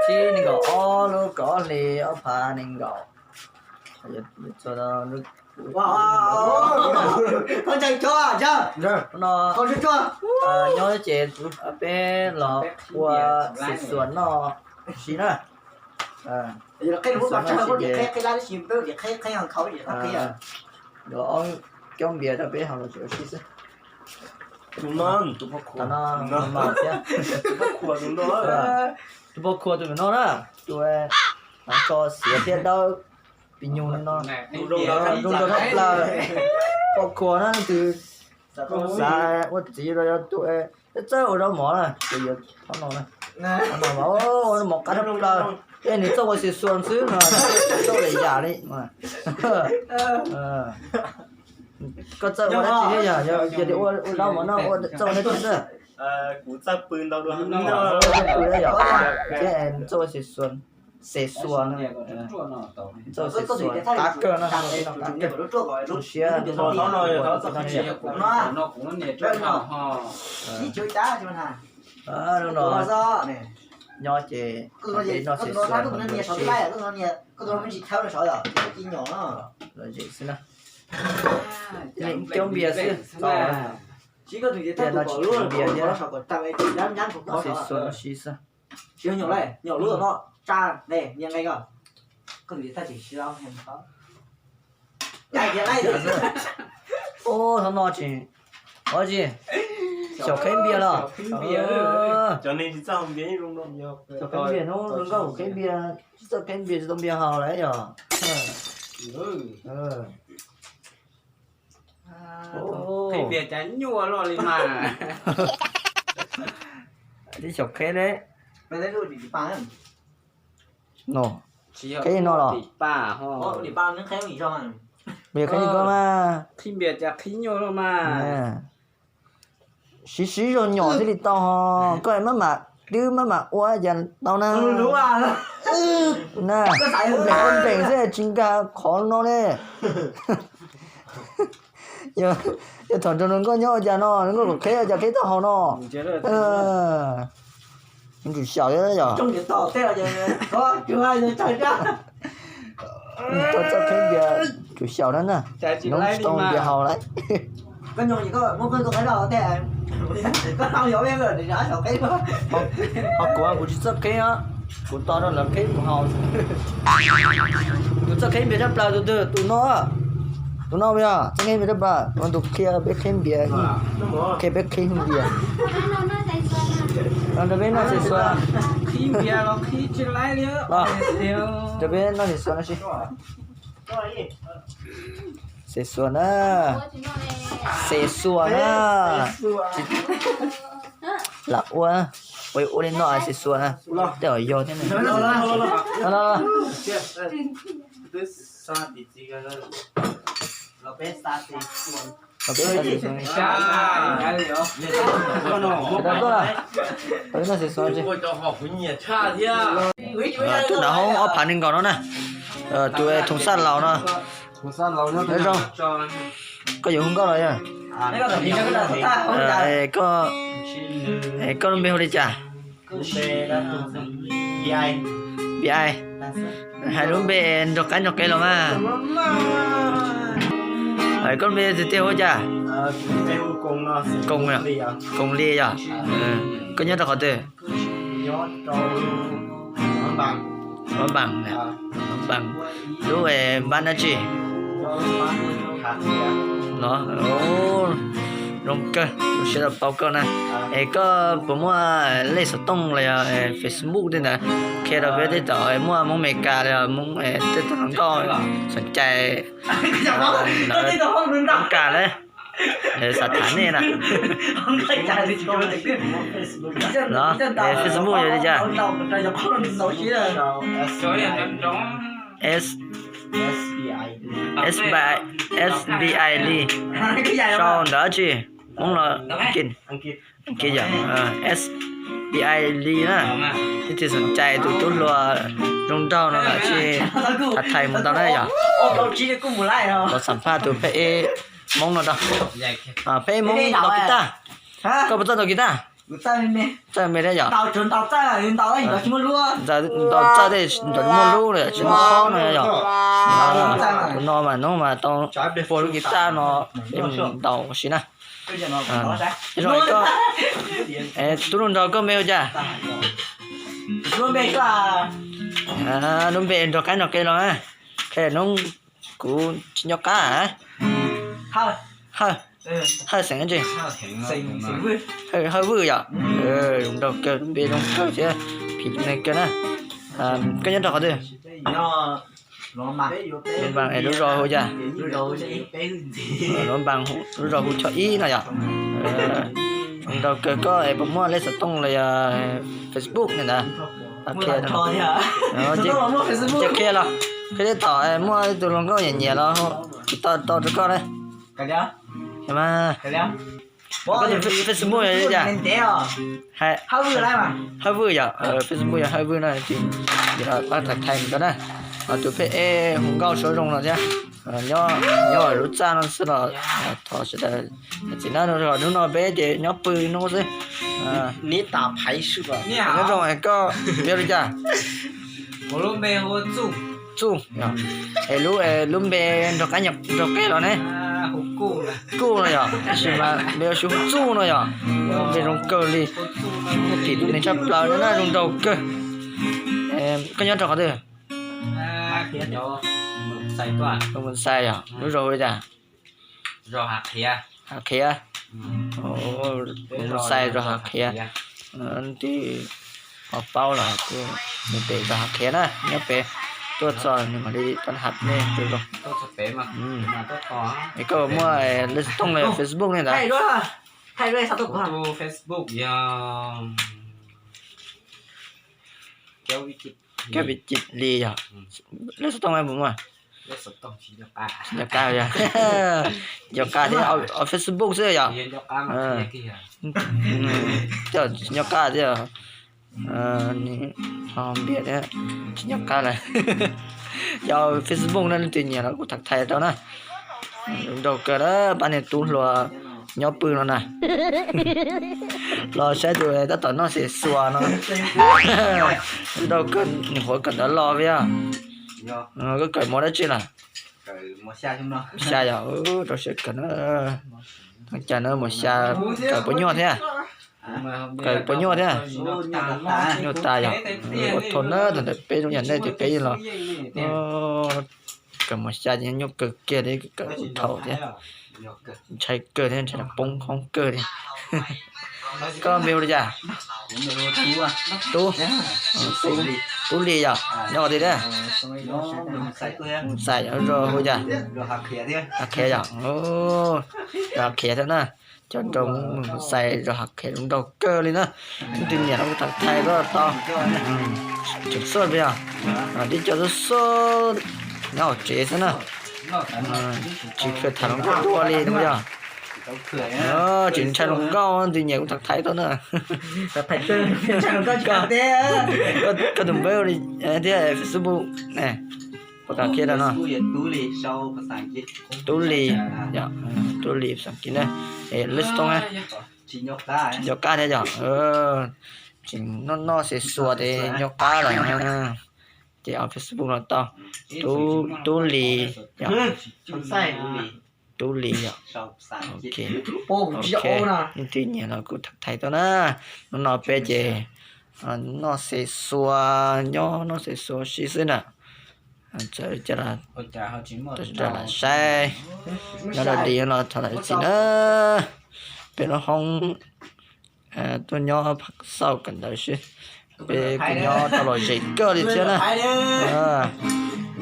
Thib nees nkaum ob lub kaum ob hli ob phav nees nkaum. No nyob ces peb los ua xim xuas noj si na. Yuav ob coob npias rau peb haus los tseem ua si xwb. Tus poj khua tus no na, tus tso xiav thiab dawb pis nyug no, zoo nraug thaj plaws. Poj khua na, tus xav ua txiv los yog tus txawj ua zaub mov na, ces yuav thov no na. Thov no mas ua mov qab thaj plaws, ces nws txawj ua xim xuas xwb no, txawj ua lawm yam li. Koj txawj ua dab tsi thiab yog, yog tias ua zaub mov no ua txawj ua dab tsi xwb? Kuv txawj pw ntau dua. Txawj pw thiab yog, thiab txawj ua xim xuas, xim xuas no, txawj ua xim xuas qab kawg no, qab kawg. Zoo siab no, no, nyob ces peb noj xim xuas lom zem xwb na. Coob npias xwb, tias no tsis npias thiab, noj xim xuas no si xwb. Ub, thov no tsis, ua tsis, xyaum qheb npias los? Xyaum qheb npias no zoo nkauj, qheb npias tsis txawj qheb npias tsis tau npias haus lawm yog. Qheb npias cas nyuaj luaj li mas. Tib xyaum qheb deb. No, qheb no los? Qheb npias cas qheb nyuaj luaj mas. Siv siv zog nyom thiaj li tau ho, koj maj mam twb maj mam ua cas tau na. Na, ua npeem ua npeem xwb tsis nkag qhov no ne. Yog thaum nrog nkauj nyob ua cas no, nkauj kom qheb ua cas qheb tau haus no. Tsum xyaum thiab yog. Txawj qheb npias tsum xyaum na na. Noob tsis tau npias haus lawm. Ho kuv, kuv tsis txawj qheb os, kuv tos rau lawv qheb kuv haus. Tus txawj qheb npias tshaj plaws tus twg? Tus no, tus no yog txawj qheb npias tshaj plaws, tus qhia peb qheb npias, qhia peb qheb npias. Nrog peb noj xim xuas, nrog peb noj xim xuas no si. Xim xuas na, xim xuas na. Lam ua, ua ua li no xim xuas na. Tej zaum yog thiab ne. Tus nram hoob ob phav nees nkaum no na, tus Thoom Xaj Laus no. Nyob zoo, koj yuav hu nkauj los yog? Koj, koj lub npe hu li cas? Npi, hais lub npe nrog qab nrog qe los mas. Koj lub npe tiag tiag hu cas? Koos, Koos Lis yog? Koj nyob rau qhov twg? Muab Npaas, Muab Npaas, lub npab dab tsi? Los, zoo kawg, zoo siab tau paub koj na. Es koj puas muaj lej xov tooj los yog Facebook tej ntawd qhia rau peb tej tom muaj Hmoob Amelikas los yog Hmoob tej tom hluas nkauj xoom cai Amelikas lawm, xav tham nej na. Los, Facebook yog li cas? S, S, S B I Li. Sau ntawv dab tsi? Hmoob los Kiv, Kiv yog, S B I Li na. Leej twg xoom cai tus tub hluas zoo nraug no los sis tham thaiv mus tau na yog. Los xam phaj tus pheb eb Hmoob no rau. Pheb eb Hmoob ntaus kiv taj. Koj puas txawj ntaus kiv taj? Txawj me thiab yom? Ntaus txawj tej ntaus muaj lub no yom, tsis muaj qhob no yom. Tus no mas hnub mas tau puag lub kiv taj no peb mus ntaus ua si na. Zoo koj, tub hluas nraug koj npe hu cas? Lub npe nrog qab nrog qe los na. Qhia hnub kuv tsis nco qab. Hawj, Hawj xeem dab tsi? Hawj Vwj yom. Zoo nraug kawg, lub npe zoo kawg thiab phim neeg kawg na. Koj nyob rau qhov twg? Lub zos hu cas? Lub zos hu Choj Ib no yom. Zoo nraug kawg, koj es puas muaj lej xov tooj los yog Facebook ne ntawd? Qhia, qhia los, qhia teb tom muaj tus hluas nkauj nyiam nyiam los tsis tau tau rau koj na. Facebook yog li cas? Hawj Vwj yom, Facebook yog Hawj Vwj no, pab thaij thaij rau na. Tus pheej hu nkauj suab zoo no thiab. Nyob lub txaj no xwb los thov sawv daws txiv na, hnub no peb ces nyob pw hnub xwb. Nyob zoo, koj npe li cas? Txuj. Es lub npe nrog qab nrog qe los ne? Kuj no yom, tab sis mas npe ua si hu Txuj no yom. Npe zoo kawg li, tim tus neeg tshaj plaws no na, zoo nraug kawg. Koj nyob rau qhov twg? Mus Xais yom, lub zos hu li cas? Hav Khiav. Mus Xais zos Hav Khiav. Twb ho paub los kuj mus pem zos Hav Khiav na, nyob pem tuaj txog nws mam li pab hais nej tus zoo. Es koj muaj lej xov tooj los Facebook ne ntawd? Koj Vij Lis yog, lej xov tooj puas muaj? Nco qab, nco qab thiab, Facebook xwb yom. Nco qab thiab, npias thiab, tsis nco qab lawm. Yog Facebook no leej twg nyiam los kuj tham thaij rau na. Nraug kawg na, pab niag tub hluas nyob pw no na. Los saib tus tab tom noj xes xuas no. Nraug kawg, nws qhuav kawm ntawv los thiab. Koj kawm mos dab tsi lawm? Xya yom, rau siab kawg na. Thaj chaw no mos xya, kawm puas nyuaj thiab? Kawm puas nyuaj thiab? Nyuaj tas yom. Ua thaum na, thaum ntawd peb zoo yam nej ces peb los kawm mos xya ces nyuaj kawg kiag li, kawm ua thaum thiab. Ntshai kawg thiab, ntshai poob hoob kawg li. Koj npe hu li cas? Tub, Tub Lis yom, nyob qhov twg thiab? Xais yom, zos hu cas? Hav Khiav yom, zos Hav Khiav thiab na. Cov nraug Xais zos Hav Khiav zoo nraug kawg li na. Leej twg nyiam los tham thaij tuaj tau. Tseem xub peb yog, tib co xub xub nyob hauv tsev xwb na. Tsis kheev tham hluas nkauj dua li no yog. Tseem ntshai hluas nkauj, leej twg nyiam kuj tham thaij tuaj na. Koj tus npe thiab Facebook ne, puas kam qhia rau no? Tub Lis, Tub Lis xas kiv na. Lej xov tooj na? Tsis nco qab thiab yom. Tseem noj noj xes xuas ces nco qab lawm. Ces Facebook no tau. Tub Lis yom. Tub Lis yom. Ok, leej twg nyiam los kuj tham thaij tuaj na. Hnub no peb ces noj xes xuas, nyob noj xes xuas si xwb na. Txawm lam saib nyob dog dig los thov lam txim na. Peb lub hoob tuaj nyob Phav Xauj kawm ntawv xwb. Peb kuj nyob tau lom zem kawg li thiab na.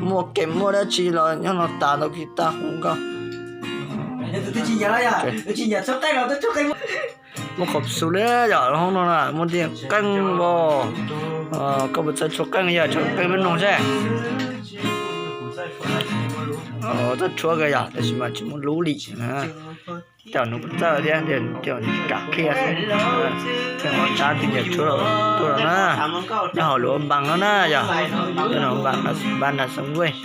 Muaj kev muaj dab tsi los nyob no tas ntau kis tag hu nkauj. Muaj qhov xus li yom, hoob no na muaj tiaj qeej npog. Koj puas txawj tshuab qeej, yog tshuab qeej peb noog seb. Txawj tshuab kawg yom, tab sis mas tsis muaj lub li. Cov nws kuj txawj thiab, cov nws kam qhia xwb. Pheej ua tsab twg nyiam tshuab tuaj na. Nyob hauv lub npas no na yom, nyob hauv npas Npas Nras Xeev Ves.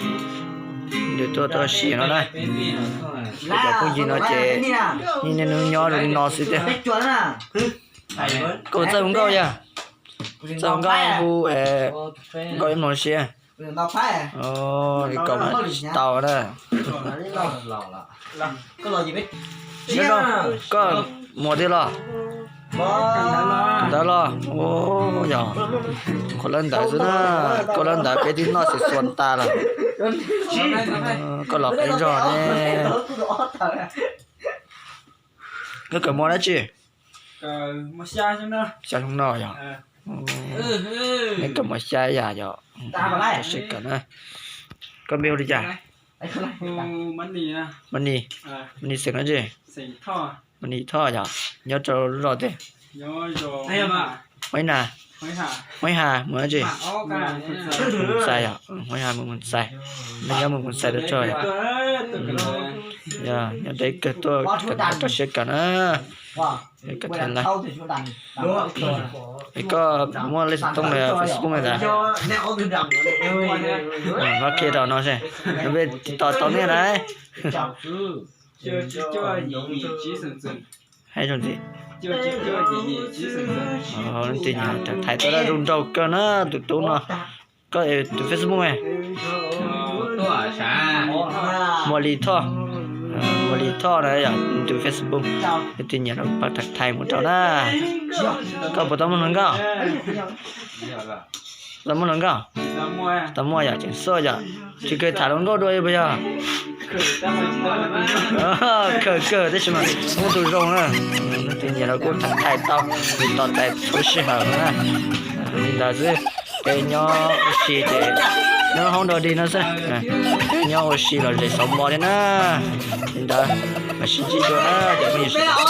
Nws tuaj tuaj si no na. Cov phooj ywg no ces niaj hnub nyob zoo li no xwb tiag. Koj txawj hu nkauj yog? Txawj hu nkauj, hu nkauj ib hmos siab. Kom tsis tau na. Nyob zoo, koj muaj tiag los? Ntawd los, yog qhov lawv ntawd xwb na. Koj lawv ntawd peb twb noj xis xuas tas lawm. Koj los qeeb zog ne. Koj kawm mos dab tsi? Xya xyoo no yog? Neb kawm mos xya yam yog? Sib kawm na. Koj npe hu li cas? Mas Nis, Mas Nis xeem dab tsi? Mas Nis Thoj yog? Nyob rau lub zos twg? Hmoob Ib Na, Hmoob Ib Ha mus dab tsi? Xais yog? Hmoob Ib Ha mus Xais. Nej nyob mus Xais dua tsog yog? Yog nyob deb kawg, tuaj rau siab kawg na. Koj muaj lej xov tooj los Facebook ntawd? Vaj kiag rau no seb, nws peb tiv tauj tau nej na. Hais zoo ntxiv. Leej twg nyiam thaiv tau dab zoo nraug kawg na tus tub no. Koj tus Facebook me? Muas Lis Thoj. Muas Lis Thoj na yog tus Facebook. Leej twg nyiam los pab thaiv mus rau na. Koj puas tau muaj hluas nkauj? Tau muaj hluas nkauj? Tau muaj yom, tseem xub yom. Tsis kawg tham hluas nkauj dua puas yog? Kawg kawg tab sis mas muaj tus zoo na. Leej twg nyiam los kuj thaiv tau, tiv tauj txhua sij hawm na. Li ntawd xwb, peb nyob ua si ces nyob hauv dog dig no xwb. Nyob ua si los zem xauv mos thiab na. Li ntawd, mam sib ntsib dua na cov phooj ywg sawv daws.